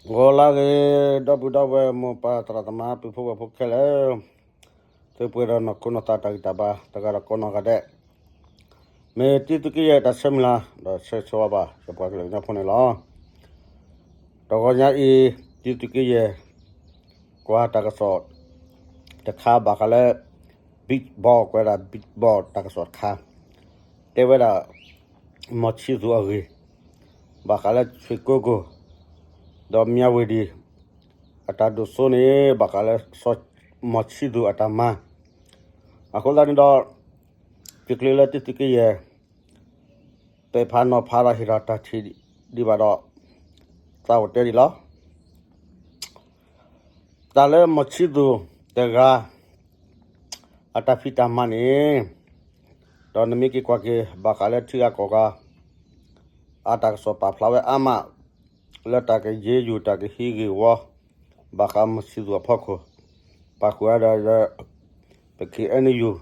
ဂီၤလၢအဂ့ၤ ဒီပုၢ်ဒီဝဲၢ် မိၢ်ပၢ်သရၣ်သမါ ပုၢ်ဖိဝဲၢ်ဖိခဲလၢာ်, သုပှဲၤဒီးနီၢ်ခိနီၢ်သးတၢ်ဂံၢ်တၢ်ဘါ တဂၤဒီးကိးနီၢ်ဂၤဒဲး, မ့ၢ်တံသုးက့ယဲၢ်တၢ်ဆၢမုၢ်လၢ် ဒီးဆၢဂ့ၤဆၢဝါဘၣ် ယပှၤကလုာ်ကညီဖိန့ၣ်လီၤ. တဂီၤညါအံၤ တံသုးက့ယဲၢ် ကွၢ်တၢ်ကစီၣ်တခါ ဘၣ်ဃးလၢ beach ball ကွဲးဒၣ် beach ball တၢ်ကစီၣ်တခါ တဲဝဲဒၣ် မီၤဆံသူးအဂ့ၢ် ဘၣ်ဃးလၢ ဆွ့ၣ်ကိကိၣ် ဒီးမၠၣ်ဝ့ၤဒံၣ် အတၢ်ဒိၣ်စိန့ၣ် ဘၣ်ဃးလၢ စီၤမီၤဆံသူးအတၢ်မၤ, အဃိသတးန့ၣ်ဒီး တချုးလၢတံသုးက့ယဲၢ် ပဲာ်ဖးနီၤဖးဒီးဟ့ၣ်ဒီးတၢ်ထံၣ်ဒံးဘၣ်ဒီး သးအိၣ်တဲဒံးလီၤ. တၢ်လၢမီၤဆံသူးတဂၤ အတၢ်ဖံးတၢ်မၤန့ၣ် ဒီးနမ့ၢ်က့ၤကွၢ်က့ၤ ဘၣ်ဃးလၢထံဂၤကီၢ်ဂၤ အတၢ်ကစီၣ်ပာ်ဖျါဝဲအါမး လၢတၢ်ကယ့ယုၢ်တၢ်ကဟံးဂ့ၢ်ဝီ ဘၣ်ဃးမီၤဆံသူးအဖီခိၣ်, ပာ်ဃုာ်ဝဲဒီး ပ ခ့ၣ်အဲၣ်ယူၣ်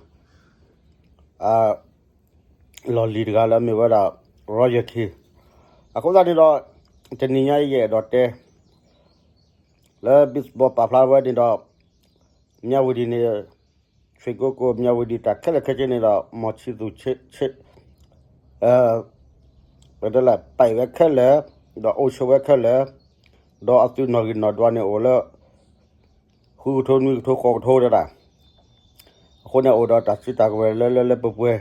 အ လီၢ်လံၤတဂၤလၢအမ့ၢ်ဝဲဒၣ် ရီယၢၢ်ခ့ၣ်, အဃိသတးန့ၣ်ဒီး တနံၤညါအံၤယအဲၣ်ဒိးတဲ လၢ baseball ပာ်ဖျါဝဲန့ၣ်ဒီး မၠၣ်ဝ့ၤဒံၣ်န့ၣ် ဆွ့ၣ်ကိကိၣ် မၠၣ်ဝ့ၤဒံၣ်တၢ်ခဲလၢာ်ခဲဆ့န့ၣ်ဒီး မီၤဆံသူးဆ့ ဆ့ ပတဲလၢ ပာ်ဝဲခဲလၢာ် ဒီးအိၣ်ဆိးဝဲခဲလၢာ် ဒီးအသုးနီၣ်ဂံၢ်နီၣ်ဒွးန့ၣ်အိၣ်လၢ ဃုကထိနွံကထိဃိးကထိတဒၣ်, အဃိန့ၣ်အိၣ်ဒီးတၢ်စုတၢ်ကဝဲၤလၢလၢလၢပှဲၤပှဲၤ,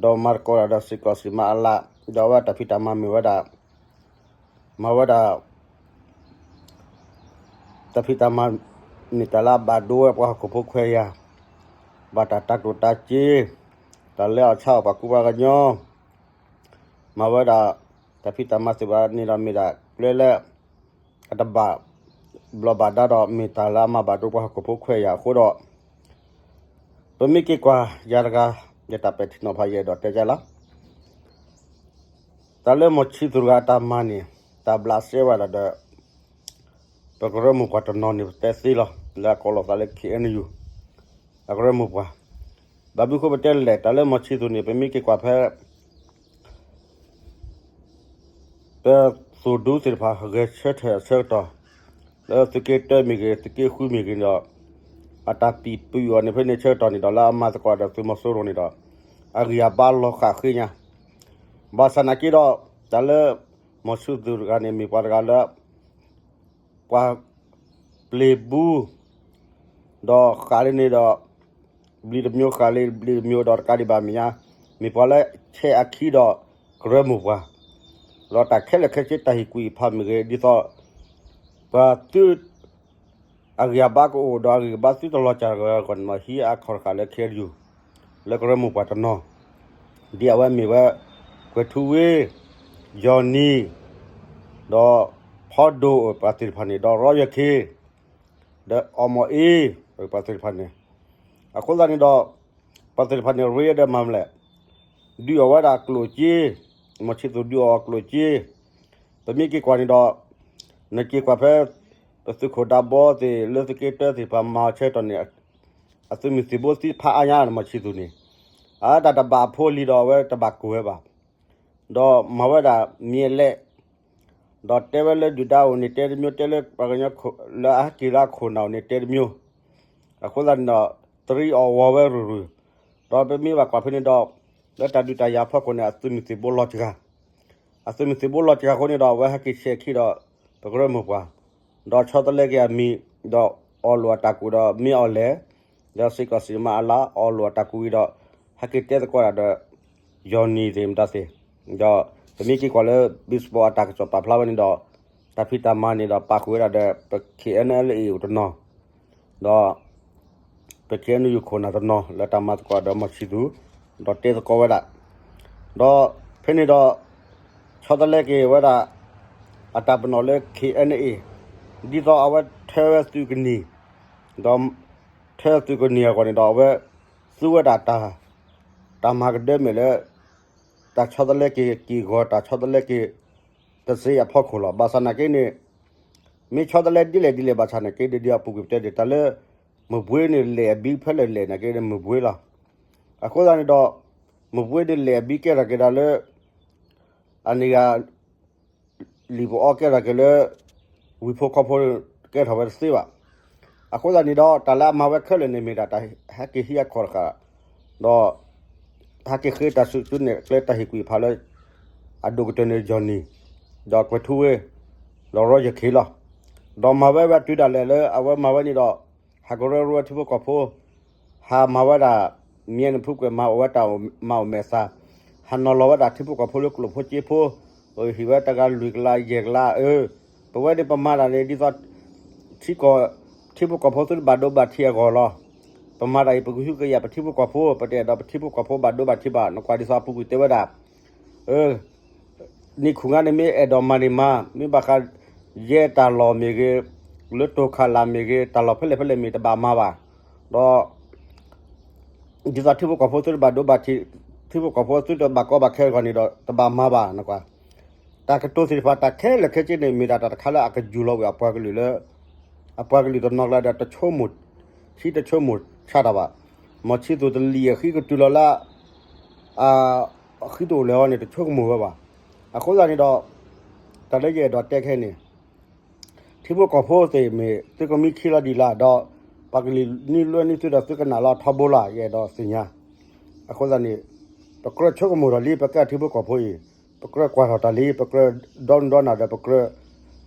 ဒီးမၤသကိးတၢ်ဒီးစ့ၢ်ကီးစံးမၤအလး, ဒီးအဝဲတၢ်ဖံးတၢ်မၤမ့ၢ်ဝဲဒၣ်, မၤဝဲဒၣ် တၢ်ဖံးတၢ်မၤ မ့ၢ်တၢ်လၢအဘၣ်ဒိဝဲပှၤဟီၣ်ခိၣ်ဖိခွဲးယာ်, ဘၣ်တၢ်တၢ်ကျိၣ်တၢ်စ့, တၢ်လၢအီၣ်ဆါအီၣ်ပှၤကူပှၤကညီ, မၤဝဲဒၣ် တၢ်ဖံးတၢ်မၤသ့ၣ်တဖၣ်န့ၣ်ဒီးမ့ၢ်ဒၣ်ကျဲလၢ အတဘၣ်ဘျီးဘၣ်ဒါဒီး မ့ၢ်တၢ်လၢအမၤဘၣ်ဒိပှၤဟီၣ်ခိၣ်ဖိခွဲးယာ်အဃိဒီး ပမ့ၢ်က့ၤကွၢ်ယၤတဂၤ ယတၢ်ပဲာ်ထံနီၤဖးယအဲၣ်ဒိးတဲကလီၤ. တၢ်လၢမီၤဆံသူးတဂၤအတၢ်မၤန့ၣ် တၢ်ဘျးစဲဝဲဒၣ်ဒီး ပကရၢမိၢ်ပှၢ်တနီၤန့ၣ် ပတဲသ့လီၤ လၢအကိးလီၤသးလၢ ခ့ၣ်အဲၣ်ယူၣ် အကရၢမိၢ်ပှၢ်, ဘၣ်မနုၤအဃိပတဲလဲၣ် တၢ်လၢမီၤဆံသူးန့ၣ် ပမ့ၢ်က့ၤကွၢ်ဖဲ ပသိၣ်ဒူသ့ၣ်တဖၣ် ဂဲၤဆၢထၢၣ်အဆၢကတီၢ်, လၢသုးက့တၢမ့ၢ်ဂ့ၤ သုးက့ဃုမ့ၢ်ဂ့ၤန့ၣ်ဒီး အတၢ်ပံာ်ပယီၤန့ၣ်ဖဲန့ၣ်ဆၢကတီၢ်န့ၣ်ဒီး လၢအမၤသကိးဒီးသုးမီၤစိရိၤန့ၣ်ဒီး အဂံၢ်အဘါလီၤဃာ်ဃ့ညါ, ဘၣ်ဆၣ်နာ်က့ဒီး တၢ်လၢ မီၤဆံသူးတဂၤန့ၣ် မ့ၢ်ပှၤတဂၤလၢ ပှၤပျ့ၤဘူ ဒီးဃာ်လံန့ၣ်ဒီး ဘျံးတမျိုးဃာ်လံ ဘျံးတမျိုးဒီးတကးဒံးဘၣ်မဲာ်ညါ, မ့ၢ်ပှၤလၢဆဲးအခံဒီးကရၢမိၢ်ပှၢ်, ဒီးတၢ်ခဲလၢာ်ခဲဆ့တၢ်ဟ့ၣ်ကူၣ်ဟ့ၣ်ဖးမ့ၢ်ဂ့ၤ ဒ်သိး ပှၤသု အဂံၢ်အဘါကအိၣ်ဒီးအဂံၢ်အဘါသုတလီၤစှၤတဂၤဂီၢ်န့ၣ် ဟံးအခီၣ်တဃာ်လၢ ခ့ၣ်အဲၣ်ယူၣ် လၢကရၢမိၢ်ပှၢ်တနီၤ, ဒ်အဝဲမ့ၢ်ဝဲ ကွဲၤထူဝ့ ယီၢ်နံၤ ဒီးဖီဒိၣ်ပှၤသ့ၣ်တဖၣ်န့ၣ် ဒီးရီယၢၢ်ခ့ ဒီးအီၣ်မီၣ်အ့ ပှၤသ့ၣ်တဖၣ်န့ၣ်, အဃိသတးန့ၣ်ဒီး ပှၤသ့ၣ်တဖၣ်န့ၣ် ရ့ဒီးမၤမလဲၣ်, ဒုးအီၣ်ဝဲဒၣ်ကျိၣ်စ့, မီၤဆံသူးဒုးအီၣ်ကျိၣ်စ့, ပမ့ၢ်က့ၤကွၢ်န့ၣ်ဒီး နက့ၤကွၢ်ဖဲ ပသုးခိၣ်ဒးဘီသ့ၣ် လၢသုးက့တၢသ့ၣ်တဖၣ်မၤအီၤဆၢကတီၢ်န့ၣ် အသုးမုၢ်သံၣ်ဘိသံဖးအါညါ မီၤဆံသူးန့ၣ်, အတၢ်တဘၣ်အဖိလံၤဒီး အဝဲတဘၣ်ကိၢ်ဝဲဘၣ်, ဒီးမၤဝဲဒၣ်မံၤအလဲၣ်, ဒီးတဲဝဲလၢဒုၣ်ဒါအိၣ်န့ၣ်တဲတမျိုး တဲလၢပှၤကညီလၢအဟဲက့ၤလၢအခိၣ်နၢ်အိၣ်န့ၣ်တဲတမျိုး, အဃိသတးန့ၣ်ဒီး တရံးအီၣ်ဝီၤဝဲရုၢ်ရုၢ်, ဒီးပမ့ၢ်ဘၣ်ကွၢ်ဖဲန့ၣ်ဒီး လၢတၢ်ဒုးတၢ်ယၤအဖီခိၣ်န့ၣ် အသုးမုၢ်သံၣ်ဘိလီၤစှၤ အသုးမုၢ်သံၣ်ဘိလီၤစှၤအဃိန့ၣ်ဒီး အဝဲဟဲက့ၤဆဲးခံဒီး ပကရၢမိၢ်ပှၢ်, ဒီးဆီတလဲက့ၤအမံၤ, ဒီးအီၣ်လိာ်အတၢ်ကူၣ်ဒီးမ့ၢ်အီၤလဲၣ်, ဒီးစ့ၢ်ကီးစံးမၤအလါ အီၣ်လိာ်အတၢ်ကူၣ်ဝံၤဒီး ဟဲက့ၤတဲသကိးတၢ်ဒီး ယီၢ်နံၤသ့ၣ်မတၤသ့ၣ်, ဒီးပမ့ၢ်က့ၤကွၢ်လၢ baseball အတၢ်ကစီၣ်ပာ်ဖျါဝဲန့ၣ်ဒီး တၢ်ဖံးတၢ်မၤန့ၣ်ဒီးပာ်ဃုာ်ဝဲဒၣ်ဒီး ပ ခ့ၣ်အဲၣ်အဲၣ်လ်အ့ အိၣ်တနီၤ ဒီး ပ ခ့ၣ်အဲၣ်ယူၣ် ခိၣ်နၢ်တနီၤ လၢတၢ်မၤသကိးဒီးမီၤဆံသူး, ဒီးတဲသကိးဝဲဒၣ်, ဒီးဖဲန့ၣ်ဒီး ဆီတလဲက့ၤဝဲဒၣ် အတၢ်ပနီၣ်လၢ ခ့ၣ်အဲၣ်အဲၣ်လ်အ့ ဒ်သိးအဝဲထၢဝဲသုးကနံၣ်, ဒီးထၢသုးကနံၣ်အဂီၢ်န့ၣ်ဒီး အဝဲသူဝဲဒၣ်တၢ် တၢ်မၤကဒၢမဲာ်လၢ တၢ်ဆီတလဲက့ၤက့ၢ်ဂီၤ တၢ်ဆီတလဲက့ၤတစ့အဖီခိၣ်လီၤ. ဘၣ်ဆၣ်နာ်က့န့ၣ် မ့ၢ်ဆီတလဲဒ်လဲၣ်ဒ်လဲၣ်ဘၣ်ဆၣ်နာ်က့ ဒ်အပူၤကွံာ်ပတဲဒ်တၢ်လၢ မုၢ်ဘှ့န့ၣ်လဲၣ်အဘံဖဲလဲၣ်လဲၣ်နာ်က့န့ၣ် မုၢ်ဘှ့လီၤ. အဃိသတးန့ၣ်ဒီး မုၢ်ဘှ့န့ၣ်လဲၣ်အဘံကဲထီၣ်က့ၤဒီးလၢ အန့ၣ်ဂၤ လံာ်ပအီကဲထီၣ်က့ၤလၢ ဝံဖိဃီဖိ ကဲထီၣ်ဝဲတသ့ဘၣ်. အဃိသတးန့ၣ်ဒီး တၢ်လၢအမၤဝဲခဲလၢာ်န့ၣ် မ့ၢ်ဒၣ်တၢ်ဟဲက့ၤဟံးအခီၣ်တဃာ်, ဒီး ဟဲက့ၤဃ့တၢ်စုကၠိန့ၣ် ကျဲတၢ်ဟ့ၣ်ကွံာ်ဖးလၢ အဒိၣ်ကတၢၢ်န့ၣ် Johnny, ဒီးကွဲၤထူဝ့, ဒီး Roger Kay လီၤ. ဒီးမၤဝဲဝဲတုၤဒၣ်လဲာ်လၢအဝဲမၤဝဲန့ၣ်ဒီး ဟးကရၢကရိဝဲထံဖိကီၢ်ဖိ, ဟးမၤဝဲဒၣ် မ့ၢ်န့ၣ်ဖုကွဲးမၤအီၣ်ဝဲတၢ်မၤအီၣ်မဲာ်သၣ်, ဟးနီၤလီၤဝဲဒၣ်ထံဖိကီၢ်ဖိလၢကျိၣ်ဖိစ့ဖိ, ဟ့ၣ်ဝဲတဂၤလွံၢ်ကလးယဲၢ်ကလး, အၢ ပဝဲန့ၣ်ပမၤတၢ်န့ၣ် ဒ်သိး ထံကီၢ် ထံဖိကီၢ်ဖိသုတဘၣ်ဒိဘၣ်ထံးအဂီၢ်လီၤ. ပမၤတၢ်အံၤ ပကဟုကယာ်ပထံဖိကီၢ်ဖိ, ပတအဲၣ်ဒိးပထံဖိကီၢ်ဖိဘၣ်ဒိဘၣ်ထံးဘၣ်. နကွၢ်ဒ်သိးအပူၤကွံာ်တဲဝဲဒၣ်, အၢ နံၣ်ခူၣ်ငါန့ၣ်မ့ၢ်အဲၣ်ဒိးမၤန့ၣ်မၤ, မ့ၢ်ဘၣ်ဃး ယဲတၢ်လီၢ်မ့ၢ်ဂ့ၤ, လၢတိၢ်ခးလာ်မ့ၢ်ဂ့ၤ, တၢ်လီၢ်ဖဲလဲၣ်ဖဲလဲၣ်မ့ၢ်တဘၣ်မၤဘၣ်. ဒီး ဒ်သိးထံဖိကီၢ်ဖိသုတဘၣ်ဒိဘၣ်ထံး, ထံဖိကီၢ်ဖိသုတဘၣ်ကီဘၣ်ခဲအဂီၢ်န့ၣ်ဒီး တဘၣ်မၤဘၣ်နကွၢ်. တၢ်ကတိၤသ့ၣ်တဖၣ် တၢ်ခဲလၢာ်ခဲဆ့န့ၣ် မ့ၢ်ဒၣ်တၢ်တခါလၢအကယူၢ်လီၤဝံၤအပှၤကလုာ်လၢ အပှၤကလုာ်တနီၤကျါဒီး တဆိကမိၣ်, ဟံးတဆိကမိၣ်ဆါတၢ်ဘၣ်. မီၢ်ဆံသူးတလံၤအဃံကတုၤလီၤလၢ အဃံတအိၣ်လၢၤအီၤန့ၣ် တဆိကမိၣ်ဝဲဘၣ်. အဃိသတးန့ၣ်ဒီး တၢ်လၢယအဲၣ်ဒိးတဲခဲအံၤန့ၣ် ထံဖိကီၢ်ဖိသ့ၣ်မ့ၢ်သုကမံခံလီၤဒံးလၢ်ဒီး ပှၤကလုာ်နံၣ်လွဲနံၣ်သုဒီးသုကနၣ်လီၤထီဘိလီၤ ယအဲၣ်ဒိးသ့ၣ်ညါ. အဃိသတးန့ၣ် ပကြၢးဆိကမိၣ်ထီၣ်လံ ပကဲထံဖိကီၢ်ဖိအံၤ, ပကြၢးကွၢ်ထီၣ်တၢ်လံ ပကြၢးဒီနုာ်ဒီနၢ်ဒီး ပကြၢး တၢ်ဂ့ၤ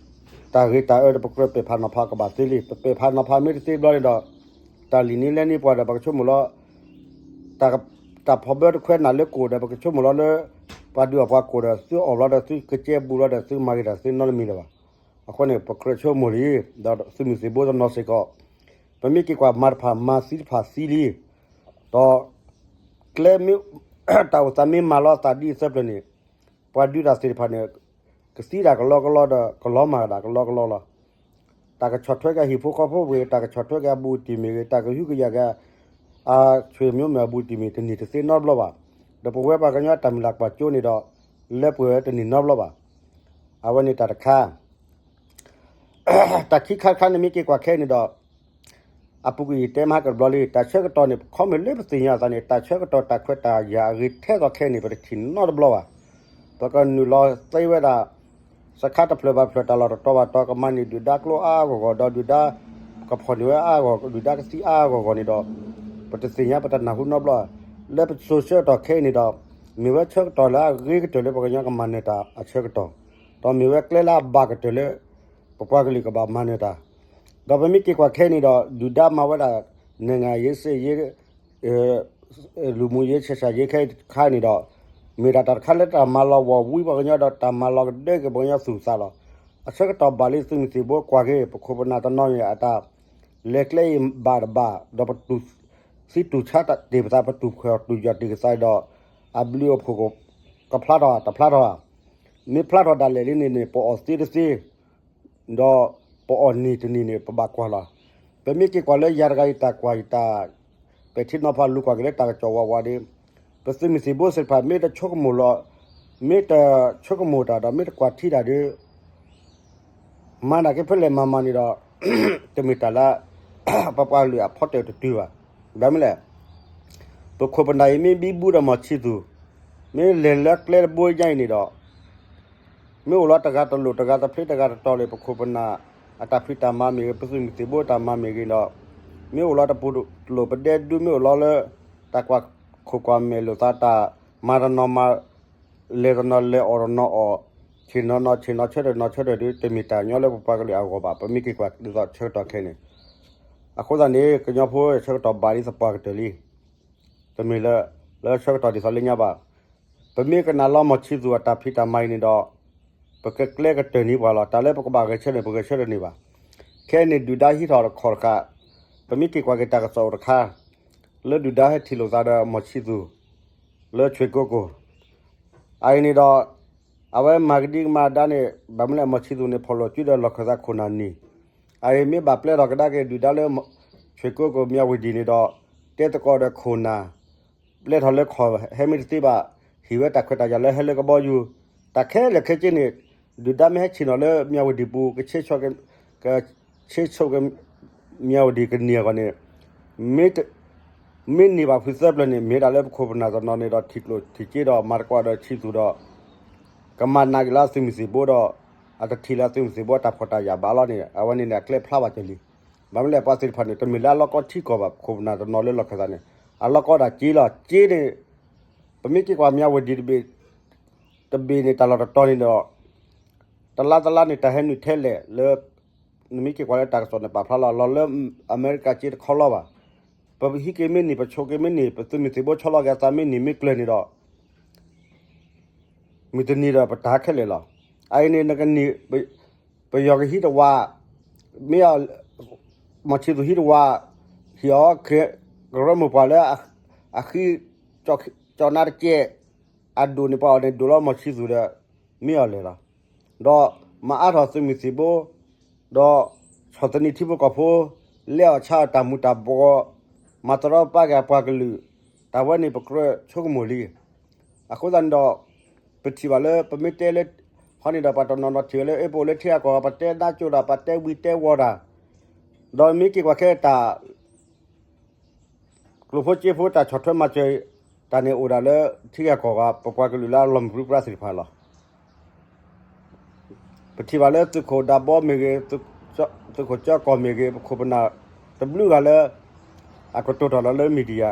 တၢ်အၢဒီး ပကြၢးပဲာ်ဖးနီၤဖးကဘၣ်သ့လံ. ပပဲာ်ဖးနီၤဖးမ့ၢ်တသ့ဘျီန့ၣ်ဒီး တၢ်လံၣ်န့ၢ်လဲန့ၢ်ပှၤဒီး ပကဆိကမိၣ်လီၤ တၢ် တၢ်ဖီဘၢတခွဲးနၢ်လၢကိၣ်ဒီး ပကဆိကမိၣ်လီၤလၢ ပှၤဒုးအီၣ်ပှၤကိၣ်ဒီး သုအီၣ်ဘျီဒီး သုကကဲဘူးလီၤဒီး သုမၤဂ့ၤတၢ်သုနီတမံၤလၢၤဘၣ်. အဃိန့ၣ် ပကြၢးဆိကမိၣ်လံ ဒီးသုးမုၢ်သံၣ်ဘိတနီၤစ့ၢ်ကီး ပမ့ၢ်က့ၤကွၢ်မၤတဖၣ်မၤသံတဖၣ်သံလံ. ဒီး ကျဲမ့ၢ် တၢ်အိၣ်သးမ့ၢ်မၤလီၤသးဒ်အံၤသၢပျၢၤန့ၣ် ပှၤဒုးတၢ်သ့ၣ်တဖၣ်န့ၣ် ကသံဒၣ်ကလီကလီဒီး ကလီမၢ်ဒၣ်ကလီကလီလီၤ. တၢ်ကဆီၣ်ထွဲက့ၤအဟံၣ်ဖိဃီဖိမ့ၢ်ဂ့ၤ, တၢ်ကဆီၣ်ထွဲက့ၤအဘူးအတံၢ်မ့ၢ်ဂ့ၤ, တၢ်ကဟုကယာ်က့ၤ အဆွေမျိုးမ့ၢ်အဘူးအတံၢ်မ့ၢ် တန့ၢ်တသ့နီတဘျီဘၣ်. ဒီးပဝဲပှၤကညီတၢ်မုၢ်လၢ်ကွၢ်ကၠိန့ၣ်ဒီး လၢပှဲၤဝဲတန့ၢ်နီတဘျီဘၣ်. အဝဲန့ၣ်တၢ်တခါ တၢ်ခံခါတခါန့ၣ်မ့ၢ်က့ၤကွၢ်ခဲအံၤန့ၣ်ဒီး အပူၤကွံာ်ယတဲမဟါကတဘျီလံ တၢ်ဆၢကတီၢ်န့ၣ် ခီမ့ၢ်လၢပသ့ၣ်ညါအသးန့ၣ် တၢ်ဆၢကတီၢ်တၢ်ခွဲးတၢ်ယာ်အဂ့ၤထဲသိးခဲအံၤန့ၣ် ပတထံၣ်နီတဘျီဘၣ်. ပကနုာ်လီၤသ့ဝဲဒၣ် စခါတဖျၢၣ်ဘၣ်ဖျၢၣ် တၢ်လီၢ်တတီၤဘၣ်တီၤ ကမၤန့ၢ်ဒုၣ်ဒါကျိအါအါဂီၢ်ဂီၢ် ဒီးဒုၣ်ဒါ ကဖီၣ်န့ၢ်ဝဲအါအါဂီၢ်ဂီၢ် ဒုၣ်ဒါကသံအါအါဂီၢ်ဂီၢ်န့ၣ်ဒီး ပတသ့ၣ်ညါပတနၢ်ဟူနီတဘျီ. လၢပစိၤဆၢကတီၢ်ခဲအံၤန့ၣ်ဒီး မ့ၢ်ဝဲဆၢကတီၢ်လၢအဂ့ၤကတၢၢ်လၢပှၤကညီကမၤနၢၤတၢ်အဆၢကတီၢ်, ဒီးမ့ၢ်ဝဲကျဲလၢအဘၣ်ကတၢၢ်လၢ ပပှၤကလုာ်ကဘၣ်မၤနၢၤတၢ်. ဒီးပမ့ၢ်က့ၤကွၢ်ခဲအံၤန့ၣ်ဒီး ဒုၣ်ဒါမၤဝဲဒၣ် နံၣ်ငါယ့စ့ယ့ လူမှုရေး ဆက်ဆံရေး ခဲအံၤတခါန့ၣ်ဒီး မ့ၢ်ဒၣ်တၢ်တခါလၢတၢ်မၤလီၤဝီၢ်ဝံပှၤကညီဒီး တၢ်မၤလီၤကဒၢက့ၤပှၤကညီသူၣ်သးလီၤ. အဆၢကတီၢ်ဘၣ်လံသုးမုၢ်သံၣ်ဘိကွၢ်က့ၤ ပခိၣ်ပနၢ်တနီၤန့ၣ် အတၢ်လဲၤကျဲအံၤဘၣ်တဘၣ် ဒီးပတူၢ်သံတူၢ်ဆါတၢ်တ့ၢ်ပသး ပတူၢ်ဖှီၣ်တူၢ်ယီၢ်တ့ၢ်ကသးဒီး အဘျုးအဖှိၣ် ကဖျါထီၣ်တဖျါထီၣ်ဧါ. မ့ၢ်ဖျါထီၣ်ဒၣ်လဲာ်လံန့ၣ်န့ၣ် ပအီၣ်သ့တသ့ ဒီးပအီၣ်နံၤတနံၤန့ၣ် ပဘၣ်ကွၢ်လီၤ. ပမ့ၢ်က့ၤကွၢ်လၢယၤတဂၤအံၤတၢ်ကွၢ်ယတၢ် ပဲာ်ထံနီၤဖးလူၤကွၢ်က့ၤလၢတၢ်ကစီၣ်ဝးဝးဒီး ပသုးမုၢ်သံၣ်ဘိသ့ၣ်တဖၣ် မ့ၢ်တဆိကမိၣ်လီၤ, မ့ၢ်တဆိကမိၣ်တၢ်ဒီး မ့ၢ်တကွၢ်ထံတၢ်ဒီး မၤနာ်က့ဖဲလဲၣ်မၤမၤန့ၣ်ဒီး တမ့ၢ်တၢ်လၢ ပပှၤကလုာ်အဖီတၢၣ်တတုၤဘၣ်. ဘၣ်မနုၤလဲၣ် ပခိၣ်ပနၢ်အံၤမ့ၢ်ဘံဘူဒီးမီၢ်ဆံသူး မ့ၢ်လဲၤလၢကျဲတဘိညါအံၤန့ၣ်ဒီး မ့ၢ်အိၣ်လီၤတဂၤတလိၣ်တဂၤတဖျ့တဂၤတတီၤလၢပခိၣ်ပနၢ်အတၢ်ဖံးတၢ်မၤမ့ၢ်ဂ့ၤ ပသုးမုၢ်သံၣ်ဘိတၢ်မၤမ့ၢ်ဂ့ၤဒီး မ့ၢ်အိၣ်လီၤတပူၤတလိၣ်ပဒဲဒု မ့ၢ်အိၣ်လီၤလၢ တၢ်ကွၢ်ခိၣ်ကွၢ်မဲာ်လိာ်သးတၢ်မၤတနီၤမၤ လဲၤတနီၤလဲၤအီၣ်တနီၤအီၣ် ဆ့ၣ်နီၤနီၤဆ့ၣ်နီၤဆၢထၢၣ်နီၤဆၢထၢၣ်ဒီး တမ့ၢ်တၢ်ညီလၢပပှၤကလုာ်အဂီၢ်ဘၣ်. ပမ့ၢ်က့ၤကွၢ်ဒ်သိးဆၢကတီၢ်ခဲအံၤန့ၣ် အဃိသတးန့ၣ် ကညီဖိဆၢကတီၢ်ဘၣ်လံသပှၢ်ကတၢၢ်လံ. တမ့ၢ်လၢ လၢဆၢကတီၢ်ဒ်သိးလၢညါဘၣ်. ပမ့ၢ်ကနၣ်လီၤမီၢ်ဆံသူးအတၢ်ဖံးတၢ်မၤအံၤန့ၣ်ဒီး ပကကျဲကတၢၢ်န့ၢ်ပှၤလီၤ. တၢ်လၢပကဘၣ်ဂဲၤဆၢထၢၣ် ပဂဲၤဆၢထၢၣ်န့ၢ်ဘၣ်. ခဲအံၤန့ၣ် ဒုၣ်ဒါဟံးထီၣ်တခီၣ်တဃာ်, ပမ့ၢ်က့ၤကွၢ်က့ၤတၢ်ကစီၣ်အိၣ်တခါ လၢဒုၣ်ဒါဟဲထံၣ်လိာ်သးဒီးမီၢ်ဆံသူး လၢဆွ့ၣ်ကိကိၣ် အအံၤန့ၣ်ဒီး အဝဲမၤကဒံကမၤဒါန့ၣ် ဘၣ်မနုၤလဲၣ် မီၢ်ဆံသူးန့ၣ် ဖီၣ်လိာ်စုဒီးလီၢ်ခၢၣ်သးခိၣ်နၢ်နံၤ, အအံၤမ့ၢ်ဘၣ်ပျဲထီၣ်ကဒါက့ၤဒုၣ်ဒါလၢ ဆွ့ၣ်ကိကိၣ် မၠၣ်ဝတံၣ်န့ၣ်ဒီး တဲသကိးဒီးခိၣ်နၢ် ပျဲထီၣ်လၢခီၣ်ဟဲမ့ၢ်တသ့ဘၣ်, ဟ့ၣ်ဝဲတၢ်ခွဲးတၢ်ယာ်လၢဟဲလၢကဘီယူၤ, တၢ်ခဲလၢာ်ခဲဆ့န့ၣ် ဒုၣ်ဒါမ့ၢ်ဟဲဆ့ၣ်နီၤလၢမၠၣ်ဝတံၣ်ပူၤ ကဆ့ဆိၣ်က့ၤ ကဆ့ဆိၣ်က့ၤ မၠၣ်ဝတံၣ်ကန့ၢ်အဂီၢ်န့ၣ် မ့ၢ်န့ၢ်ဘၣ်ဖုးသၢပျၢၤန့ၣ် မ့ၢ်ဒၣ်လၢပခိၣ်ပနၢ်တနီၤန့ၣ်ဒီး ထံၣ်ကျိၣ်ထံၣ်စ့ဒီး မၤသကိးဒီးဆံသူးဒီး ကမၤနာ်က့ၤလၢသုးမုၢ်သံၣ်ဘိဒီး အတထံၣ်လၢသုးမုၢ်သံၣ်ဘိအတၢ်ဖှီၣ်တၢ်ယာ်ဘၣ်လီၤန့ၣ် အဝဲန့ၣ်န့ၣ် အကျဲဖျါဘၣ်ကလံ. ဘၣ်မနုၤလဲၣ် ပှၤသ့ၣ်တဖၣ်န့ၣ် တမ့ၢ်လၢအလီၢ်ကီထံကီၢ်ဘၣ် ပခိၣ်ပနၢ်တနီၤလၢလီၢ်ခၢၣ်သးန့ၣ် အလီၢ်ကီဒၣ်က့လီၤ. က့န့ၣ် ပမ့ၢ်က့ၤကွၢ်မၠၣ်ဝတံၤတဘ့ၣ် တဘ့ၣ်န့ၣ် တၢ်လီၢ်တတီၤန့ၣ်ဒီး တလါတလါန့ၣ် တၢ်ဟဲနုာ်ထဲလဲၣ်လၢ နမ့ၢ်က့ၤကွၢ်လၢတၢ်ကစီၣ်န့ၣ် ပာ်ဖျါလီၤ လီၤလၢအမဲရကၤက့တခီလီၤဘၣ်. ပဟံးက့ၤမ့ၢ်န့ၢ် ပဆိးက့ၤမ့ၢ်န့ၢ် ပသုးမုၢ်သံၣ်ဘိဆီလီၤက့ၤအသးမ့ၢ်န့ၢ်မ့ၢ်ကျၢၤန့ၣ်ဒီး မုၢ်တနံၤဒီးပတၢ်ခဲလၢာ်လီၤ. အအံၤန့ၣ်နကန့ၢ် ပယီၤကဟံးတဝး မ့ၢ် မီၢ်ဆံသူၣ်ဟံးတဝး ဟံၣ်အီၤ ကရၢမိၢ်ပှၢ်လၢ အဃံ ကၠီနါတကဲး အဒိၣ်န့ၣ် ပှၤအီၤန့ၣ် ဒိၣ်လီၤမီၢ်ဆံသူၣ်ဒီး မ့ၢ်အီၤလဲၣ်လီၤ. ဒီးမၤအါထီၣ်သုးမုၢ်သံၣ်ဘိ ဒီးဆီၣ်သနံးထံဖိကီၢ်ဖိ လဲအီၣ်ဆါအီၣ်တၢ်မူၤတၢ်ဘှီး မၤတရီတပါက့ၤအပှၤကလုာ် တၢ်ဝဲန့ၣ်ပကြၢးဆိကမိၣ်လံ. အဃိသတးန့ၣ်ဒီး ပထံၣ်ဘၣ်လၢပမ့ၢ်တဲလၢ ဟီန့ၣ်ဒီးပှၤတနီၤနီၤထံၣ်ဝဲလၢအပအိၣ်လၢထံဂၤကီၢ်ဂၤ ပတဲနါကၠိတၢ် ပတဲဝံၤတဲဝီၤတၢ် ဒီးမ့ၢ်က့ၤကွၢ်ခဲတၢ် ကျိၣ်ဖိစ့ဖိတၢ်ဆီၣ်ထွဲမၤစၢၤ တၢ်န့ၣ်အိၣ်ဒၣ်လၢထံဂၤကီၢ်ဂၤ ပပှၤကလုာ်လၢအလီၤမုၢ်ပြံပြါသ့ၣ်တဖၣ်လီၤ. ပထံၣ်ဘၣ်လၢသုးခိၣ်ဒးဘီမ့ၢ်ဂ့ၤ, သုးခိၣ်ကၠီကီၢ်မ့ၢ်ဂ့ၤ, ပခိၣ်ပနၢ် တဘျုးဂၤလၢ အကတိၤတၢ်လီၤလၢ media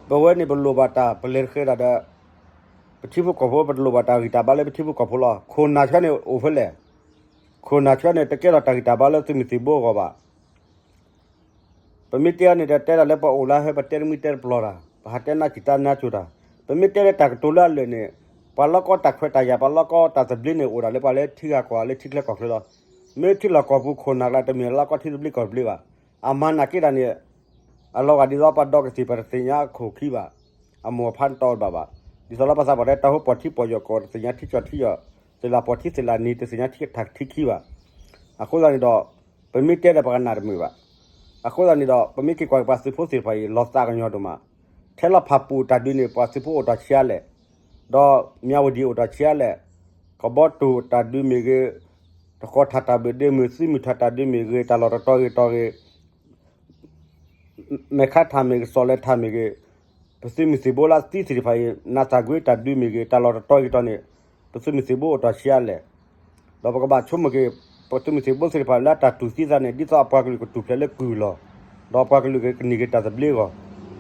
ပဝဲန့ၣ်ပလိၣ်ဘၣ်တၢ် ပလဲၤတဃဲၤတၢ်ဒီး ပထံဖိကီၢ်ဖိ ပတလိၣ်ဘၣ်တၢ်ဂံၢ်တၢ်ဘါလၢပထံဖိကီၢ်ဖိလီၤ. ခိၣ်နၢ်ဆၢန့ၣ်အိၣ်ဖဲလဲၣ်. ခိၣ်နၢ်ဆၢန့ၣ် တကဲထီၣ်တၢ်ဂံၢ်တၢ်ဘါလၢသုးမုၢ်သံၣ်ဘိအဂီၢ်ဘၣ်. ပမ့ၢ်တဲအီၤန့ၣ်ဒီး တဲဒၣ်လၢပအိၣ်လၢဟဲ ပတဲတမံၤတဲတပျီၤတၢ်, ပဟးတဲနါစံၣ်တၢ်နါကၠိတၢ်. ပမ့ၢ်တဲလၢတၢ်ကတိၤလၢအလၢာ်န့ၣ် ပှၤလီၢ်ကီတၢ်ခွဲးတၢ်ယာ် ပှၤလီၢ်ကီတၢ်သဘျ့န့ၣ် အိၣ်ဒၣ်လၢပှၤလၢထံဂၤကီၢ်ဂၤလၢထံချၢကီၢ်ချၢလီၤ. မ့ၢ်ထံလီၢ်ကီၢ်ပူၤခိၣ်နၢ်ကျါ တမ့ၢ်လီၢ်ကီထံသဘျ့ကီၢ်သဘျ့ဘၣ်. အမၤနာ်က့ဒၣ်န့ၣ် အလီၤဂာ်ဒ်သိးပှၤဒီကသံၣ် ပတသ့ၣ်ညါအခိၣ်ခံဘၣ်. အမိၢ်အဖါတအိၣ်ဘၣ်ဘၣ်. ဒ်သိးလၢပှၤသးပှၢ်တဲ တၢ်ဖိပီၢ်ထံပီၢ်ယီၢ်ကီၢ် တသ့ၣ်ညါထံကၠီထံယီၢ်, သ့ၣ်လၣ်ပီၢ်ထံသ့ၣ်လၣ်နံၤ တသ့ၣ်ညါထံထးထံခံဘၣ်. အဃိသတးန့ၣ်ဒီး ပမ့ၢ်တဲဒီးပကနၣ်တမုာ်ဘၣ်. အဃိသတးန့ၣ်ဒီး ပမ့ၢ်က့ၤကွၢ်က့ၤပှၤသုးဖိသ့ၣ်တဖၣ်အံၤ လီၤသးကညီၤဒိၣ်မး, ထဲလီၤဖးပူၤတၢ်ဒုးန့ၣ် ပှၤသုးဖိအိၣ်တ့ၢ်ဆံးအါလဲၣ်, ဒီးမၠၣ်ဝတံၤအိၣ်တ့ၢ်ဆံးအါလဲၣ်, ကဘီတူၣ်တၢ်ဒုးမ့ၢ်ဂ့ၤ, တဃီၤထၣ်တၢ်ဘၢၣ်ဒ့မ့ၢ် သုးမုၢ်ထၣ်တၢ်ဒုးမ့ၢ်ဂ့ၤ တၢ်လီၢ်တတီၤဂ့ၤတီၤဂ့ၤ မဲာ်ခါထၣ်မ့ၢ်ဂ့ၤ စီၤလဲၤထၣ်မ့ၢ်ဂ့ၤ, ပသုးမုၢ်သံၣ်ဘိလၢသံသ့ၣ်တဖၣ်အံၤ နးသးကွံတၢ်ဒုးမ့ၢ်ဂ့ၤ တၢ်လီၢ်တတီၤဂ့ၤတီၤန့ၣ် ပသုးမုၢ်သံၣ်ဘိအိၣ်တ့ၢ်ဆံးအါလဲၣ်. ဒီးပကဘၣ်ဆိကမိၣ်က့ၤ ပသုးမုၢ်သံၣ်ဘိသ့ၣ်တဖၣ်လၢအတၢ်တူၢ်သံသးန့ၣ် ဒ်သိးအပှၤကလုာ်ကတူၢ်ဖျဲးလၢကုၢ်လီၤ, ဒီးပှၤကလုာ်ကကန့ၢ်က့ၤတၢ်သဘျ့အဂီၢ်,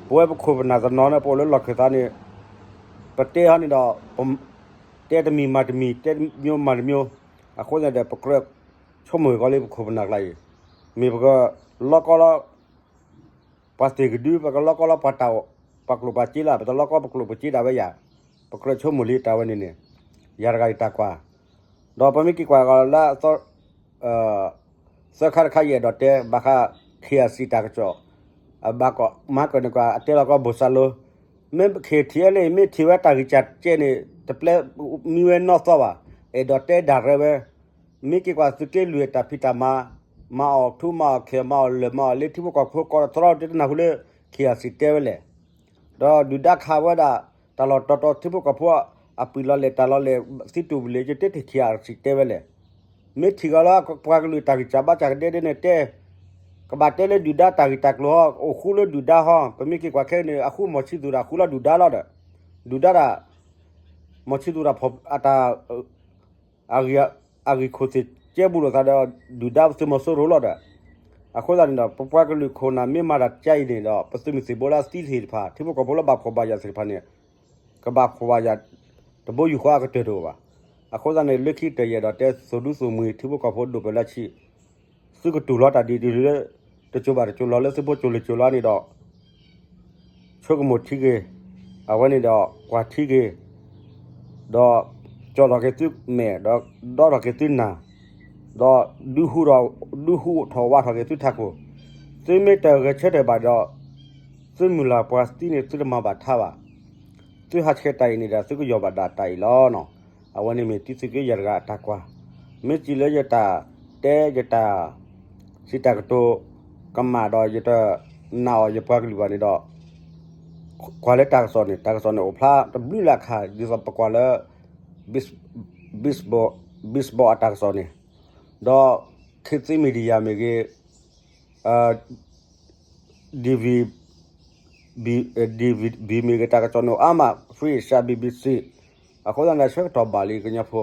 ပဝဲပခိၣ်ပနၢ်တနီၤန့ၣ် ပအိၣ်လၢလီၢ်ခၢၣ်သးန့ၣ် ပတဲဟီန့ၣ်ဒီး တဲတမံၤမၤတမံၤ တဲတမျိုးမၤတမျိုး, အဃိသတးဒီး ပကြၢးဆိကမိၣ်က့ၤကီးလၢပခိၣ်ပနၢ်ကျါအံၤ, မ့ၢ်ပကလီကီလီၤ ပှၤသ့ၣ်ကဒု ပကလီကီလီၤပှၤတၢ် ပှၤကျိၣ်ပှၤစ့လီၤ ပတလီကီပကျိၣ်ပစ့ဒၣ်ဝဲယၤ, ပကြၢးဆိကမိၣ်လံတၢ်ဝဲန့ၣ်န့ၣ်, ယၤတဂၤယတၢ်ကွၢ်, ဒီးပမ့ၢ်က့ၤကွၢ်လၢ သၢခါတခါယအဲၣ်ဒိးတဲ ဘၣ်ဃး ခ့ၣ်အၣ်စံၣ်တၢ်ကစီၣ်, အဘၣ်ကီးမၤကၢၢ်န့ၣ်ကွၢ် အတဲလီၤကီးဘိၣ်စၢ်လိၤ, မ့ၢ်ခ့ၣ်ထံးလၢ မ့ၢ်ထံၣ်ဝဲတၢ်ဂံၢ်စၢ်ကဲန့ၣ် တပျဲမံဝဲနီၢ်သီဘၣ်, အဲၣ်ဒိးတဲဒၣ်ရဲဝဲ မ့ၢ်က့ၤကွၢ်သုးက့လွံၢ်တၢ်ဖံးတၢ်မၤ, မၤအီၣ်ထူမၤအီၣ်ခဲး မၤအီၣ်လၢာ်မၤအီၣ်လ့ ထံဖိကီၢ်ဖိကီးတရီတ့တနၢ်ဟူလၢ ခ့ၣ်အၣ်စံၣ်တဲဝဲလဲၣ်, ဒီးဒုၣ်ဒါခးဝဲဒၣ် တၢ်လီၢ်တတီၤထံဖိကီၢ်ဖိ အပှံာ်လီၤလဲၣ်တၢ်လီၤလဲၣ် သံတူၢ်ပူၤလ့ ယတဲတ့ၢ်ခ့ၣ်အၣ်စံၣ်တဲဝဲလဲၣ်, မ့ၢ်ထံၣ်ကီးလၢပှၤကလုာ်တၢ်ဂံၢ်စၢ်ဘါစၢ်ကဒဲဒဲန့ၣ်တဲ ကဘၣ်တဲလၢဒုၣ်ဒါတၢ်ဂ့ၢ်တၢ်ကျိၤဟီ အိၣ်ဃူလၢဒုၣ်ဒါဟီ, ပမ့ၢ်က့ၤကွၢ်ခဲအံၤန့ၣ် အဃူမီၢ်ဆံသူၣ်တၢ်ဃူလီၤဒုၣ်ဒါလီၤဒီး, ဒုၣ်ဒါတၢ် မီၢ်ဆံသူၣ်တၢ်ဖီၣ်အတၢ် အဂံၢ်ခိၣ်သ့ၣ်ကဲဘူးလိာ်သးဒီး ဒုၣ်ဒါသုးမီၤစိရိၤလီၤဒီး, အဃိသတးန့ၣ်ဒီး ပပှၤကလုာ်ခိၣ်နၢ်မ့ၢ်မၤတၢ်ကါအံၤန့ၣ်ဒီး ပသုးမုၢ်သံၣ်ဘိလၢသံသ့ၣ်တဖၣ် ထံဖိကီၢ်ဖိလၢဘၣ်ဖှီၣ်ဘၣ်ယာ်သ့ၣ်တဖၣ်န့ၣ် ကဘၣ်ဖှီၣ်ဘၣ်ယာ် တဘိယူၢ်ဃီအကတၢၢ်တအိၣ်ဘၣ်. အဃိသတးန့ၣ် လၢခံတၢၢ်ယအဲၣ်ဒိးတဲ သုးဒူသုးမုၢ် ထံဖိကီၢ်ဖိဒိၣ်ပၢၢ်လၢဆံး သုကတူၢ်လိာ်တၢ်ဒ်အံၤလၢ တစိၤဘၣ်တစိၤလီၤလၢသုးဖိကၠိလၢကၠိလီၤန့ၣ်ဒီး ဆိကမိၣ်ထံဂ့ၤ, အဝဲန့ၣ်ဒီးကွၢ်ထံဂ့ၤ, ဒီးကၠီထီၣ်က့ၤသုမဲာ်, ဒီးဒီထီၣ်က့ၤသုနၢ်, ဒီးဒုးဟူထီၣ်, ဒုးဟူထီၣ်ဝးထီၣ်က့ၤသုထးခိၣ်, သုမ့ၢ်တဂဲၤဆၢထၢၣ်ဘၣ်ဒီး သုမုၢ်လၢ်ပှၤသံန့ၣ် သုတမၤဘၣ်ထါဘၣ်. သုဟးဆှဲးတၢ်အံၤန့ၣ်ဒီး သုကယီၢ်ဘၣ်ဒၣ်တၢ်အံၤလီၤနီၤ. အဝဲန့ၣ်မ့ၢ်တံသုးက့ယဲၢ်တဂၤအတၢ်ကွၢ်, မ့ၢ်စံးလၢယတၢ်တဲယတၢ် စံးတၢ်ကတိၤ ကမၣ်ဒီးယတနာ်အီၤယပှၤကလုာ်ဘၣ်န့ၣ်ဒီး ကွၢ်လၢတၢ်ကစီၣ်န့ၣ် တၢ်ကစီၣ်န့ၣ်အိၣ်ဖျါတဘျုးလၢအခါ ဒ်သိးပကွၢ်လၢ baseball အတၢ်ကစီၣ်န့ၣ်, ဒီး ခေတ်သစ်မီဒီယာ မ့ၢ်ဂ့ၤ DVB မ့ၢ်ဂ့ၤ တၢ်ကစီၣ်န့ၣ်အိၣ်အါမး Free Asia BBC အဃိသတးန့ၣ် ဆၢကတီၢ်ဘၣ်လံကညီဖိ